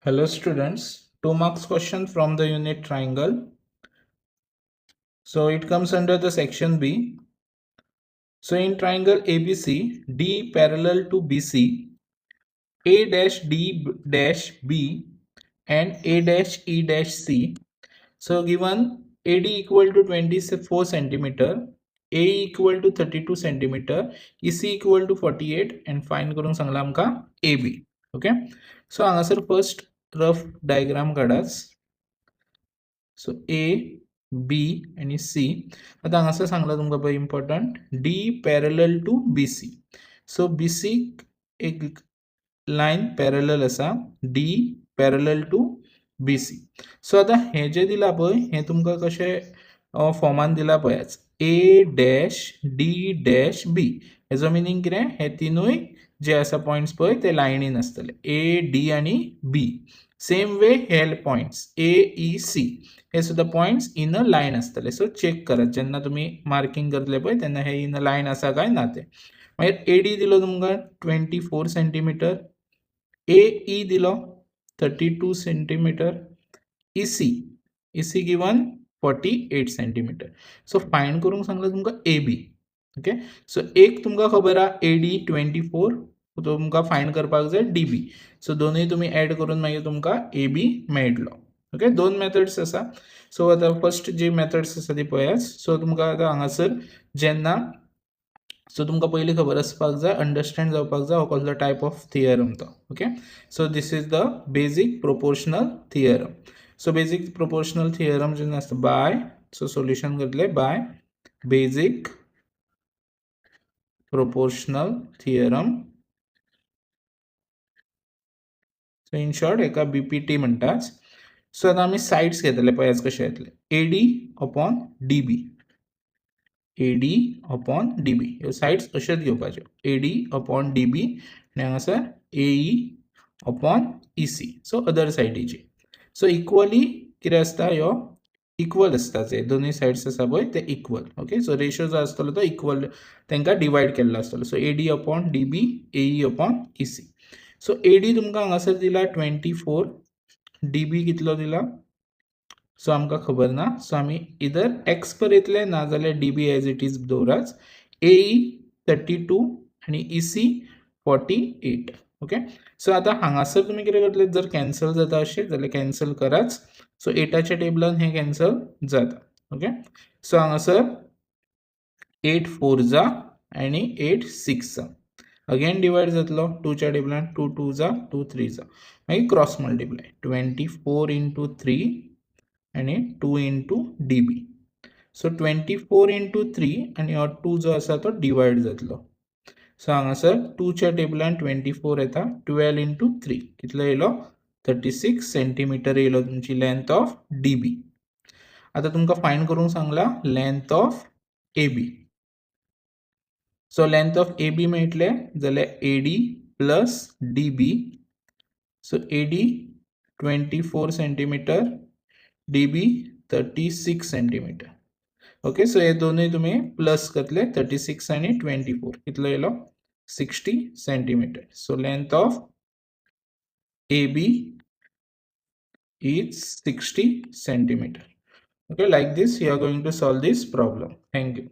Hello students, 2 marks question from the unit triangle. So it comes under the section B. So in triangle ABC, D parallel to BC, A dash D dash B and A dash E dash C. So given AD equal to 24 centimeter, A equal to 32 centimeter, EC equal to 48 and find करूंक सांगला आमकां AB. Okay, so हांगासर first rough diagram काडाच. So ए, बी आनी C. आतां हांगासर सांगला तुमकां पळय, important, D parallel to BC. So BC एक लायन पॅरलल आसा, D parallel to BC. So आतां हें जें दिलां पळय, हें तुमकां कशें फॉर्मान दिलां पळयात, A dash D dash B. हेजो मिनींग कितें? हे तिनूय जे आसा पॉयंट्स पळय, ते लायनीन आसतले, ए, डी आनी बी. सेम वे हे पॉयंट्स ए, ई, सी, हे सुद्दां पॉयंट्स इन अ लायन आसतले. सो चेक करात, जेन्ना तुमी मार्किंग करतले पळय तेन्ना हे इन अ लायन आसा काय ना ते. मागीर ए डी दिलो तुमकां 24 centimeter, AE दिलो 32 centimeter, EC, EC given 48 centimeter. So find करूंक सांगला तुमकां ए बी. ओके, सो एक तुमकां खबर आहा, ए डी 24, तुमकां फायंड करपाक जाय डी बी. सो दोनूय तुमी एड करून मागीर तुमकां ए बी मेळटलो. ओके, दोन मेथड्स आसा. सो आतां फर्स्ट जी मेथड्स आसा ती पळयात. सो तुमकां आतां हांगासर जेन्ना, सो तुमकां पयलीं खबर आसपाक जाय, अंडरस्टँड जावपाक जाय हो कसलो टायप ऑफ थियरम तो. Okay, so this is the basic proportional theorem. So basic proportional theorem जेन्ना आसता, बाय, सो सोल्युशन करतले by basic proportional theorem. So in short हेका बीपीटी म्हणटात. सो आतां आमी सायड्स घेतले, पळयात कशे येतले. AD upon DB, AD upon DB, ह्यो सायड्स अश्योच घेवपाच्यो, AD upon DB आनी हांगासर AE upon EC. So other सायडीची. सो इक्वली कितें आसता, ह्यो इक्वल आसता, जे दोनूय सायड्स आसा पळय ते इक्वल. ओके, सो रेशो जो आसतलो तो इक्वल तांकां डिवायड केल्लो आसतलो. So AD upon DB, AE upon EC. So AD तुमकां हांगासर दिला 24, डीबी कितलो दिला सो आमकां खबर ना. सो आमी इधर एक्स बरयतले, ना जाल्यार डीबी एज it is दवराच. एई 32 आनी EC 48. Okay, सो आतां हांगासर तुमी कितें करतले, जर कॅन्सल जाता अशें जाल्यार कॅन्सल कराच. सो एटाच्या टेबलान हें कॅन्सल जाता. ओके, सो हांगासर एट फोर जा आनी एट सिक्स जा, अगेन डिवायड जातलो टूच्या टेबलान, टू टू जा, टू थ्री जा. मागीर cross multiply, 24 into 3 आनी 2 into DB. So 24 into 3 आनी हो टू जो आसा तो डिवायड जातलो. सो हांगासर टूच्या टेबलान 24 येता, 12 इंटू थ्री कितलो येयलो? 36 सेंटीमिटर येयलो तुमची लेंथ ऑफ डीबी. आतां तुमकां फायंड करूंक सांगला length of AB. So length of AB मेळटले जाल्यार AD plus DB. So AD 24 centimeter, DB 36 centimeter. Okay, so हे दोनूय तुमी प्लस करतले, 36 आनी 24 कितलो येयलो? 60 centimeter. So length of AB is 60 centimeter. Okay, like this you are going to solve this problem. Thank you.